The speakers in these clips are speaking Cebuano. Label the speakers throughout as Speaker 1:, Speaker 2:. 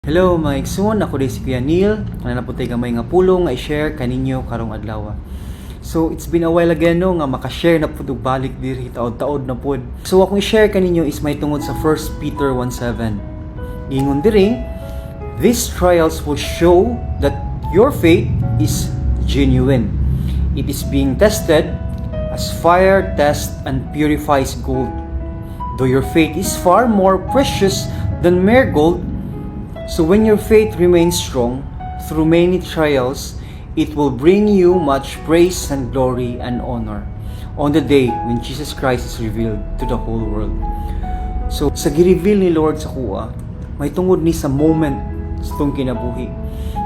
Speaker 1: Hello, mga igsoon, ako diay si Kuya Neil. Naa na pod tay gamay nga pulong nga i-share kaninyo karong adlaw. So it's been a while again, no, nga maka-share na pud og balik diri, taod-taod na pud. So akong i-share kaninyo is may tungod sa 1 Peter 1:7. Ingon diri, "These trials will show that your faith is genuine. It is being tested as fire tests and purifies gold. Though your faith is far more precious than mere gold, so when your faith remains strong through many trials, it will bring you much praise and glory and honor on the day when Jesus Christ is revealed to the whole world." So sa gi-reveal ni Lord sa akoa, may tungod ni sa moment sa atong kinabuhi.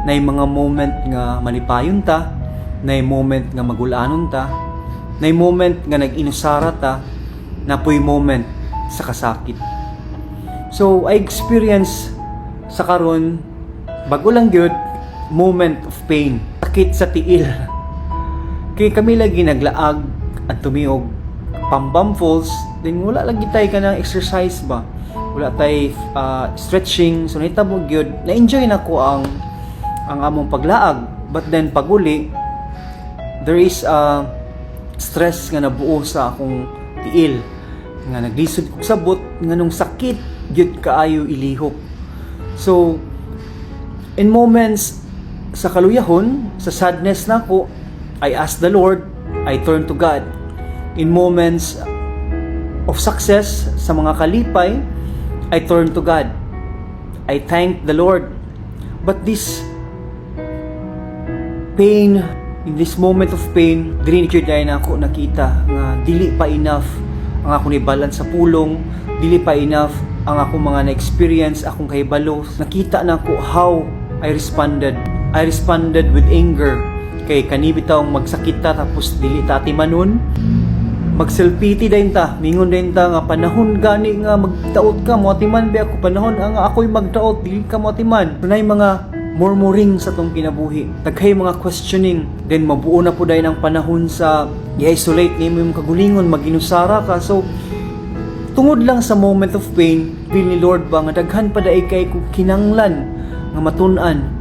Speaker 1: Naay mga moment nga malipayon ta, naay moment nga magulanon ta, naay moment nga nag-inusara ta, naa poy moment sa kasakit. So I experience sa karon, bago lang gyud, moment of pain, sakit sa tiil. Kay kami lagi naglaag at tumiog Pambam Falls, then wala lagi tay kanang exercise ba. Wala tay stretching, so nahitabo gyud, na-enjoy na ko ang among paglaag. But then paguli, there is a stress nga nabuo sa akong tiil nga naglisod kog sabot nga nung sakit gyud kaayo ilihok. So, in moments sa kaluyahon, sa sadness nako, I ask the Lord, I turn to God. In moments of success, sa mga kalipay, I turn to God. I thank the Lord. But this pain, in this moment of pain, diri ni jud na ako nakita nga dili pa enough ang ako ni balance sa pulong, dili pa enough ang akong mga na-experience, akong kahibalo. Nakita na ko how I responded. I responded with anger. Kay kani bitawng magsakit ta tapos dili ta atimanon. Mag-self-pity din ta. Mingon din ta nga panahon gani nga magdaot ka, moatiman ba ako, panahon ang ako'y magdaot, dili ka moatiman. Dunay mga murmuring sa atong kinabuhi. Daghay mga questioning. Then mabuo na pod dayon ang panahon sa i-isolate nimo imong kagulingon, maginusara ka. So tungod lang sa moment of pain, feel ni Lord ba nga daghan pa diay kay kung kinanglan nga matun-an,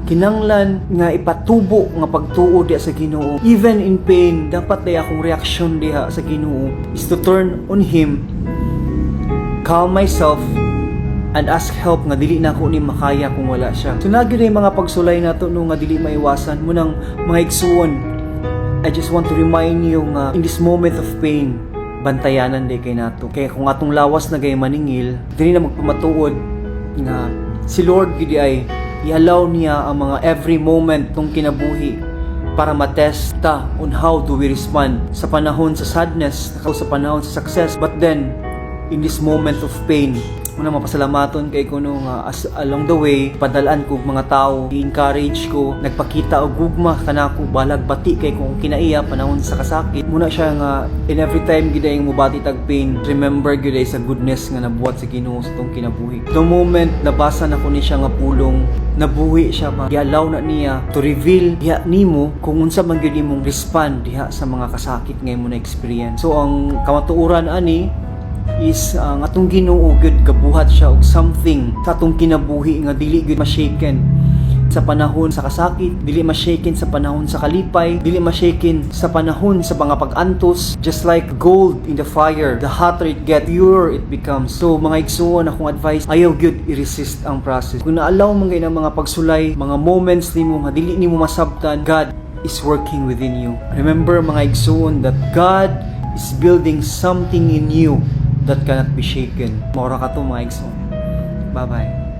Speaker 1: kinanglan nga ipatubo nga pagtuo diha sa Ginoo. Even in pain, dapat diay akong reaksyon diha sa Ginoo is to turn on Him, calm myself, and ask help nga dili na ako ni makaya kung wala siya. So naa gyud mga pagsulay nato, no, nga dili maiwasan mo nang mga igsuon. I just want to remind you nga in this moment of pain, bantayanan diay kay nato. Kaya kung atong lawas na gay maningil, dili na magpamatuod nga si Lord gid ay i-allow niya ang mga every moment atong kinabuhi para matest ta on how do we respond sa panahon sa sadness, sa panahon sa success. But then, in this moment of pain, una mapasalamaton kay ko, no, nga as along the way padalaan ko og mga tao, i-encourage ko, nagpakita og gugma kanako, balag bati kay kung kinaiya panahon sa kasakit. Muna siya nga in every time gid ay mobati tag pain, remember gid ay sa goodness nga nabuhat sa Ginoo sa atong kinabuhi. The moment nabasa nako ni siya nga pulong, nabuhi siya ba, gi-allow na niya to reveal diha nimo kung unsa man gyud imong respond diha sa mga kasakit nga imo na experience. So ang kamatuoran ani is ang atong Ginoo gyud gabuhat siya og something sa atong kinabuhi nga dili gyud ma-shaken sa panahon sa kasakit, dili ma-shaken sa panahon sa kalipay, dili ma-shaken sa panahon sa mga pag-antos. Just like gold in the fire, the hotter it gets, purer it becomes. So mga igsuon, akong advice, ayaw gyud i-resist ang process. Kung na-allow man gyud ang mga pagsulay, mga moments nimo nga dili nimo masabtan, God is working within you. Remember, mga igsuon, that God is building something in you that cannot be shaken. Mao ra kato, mga igsoon. Bye-bye.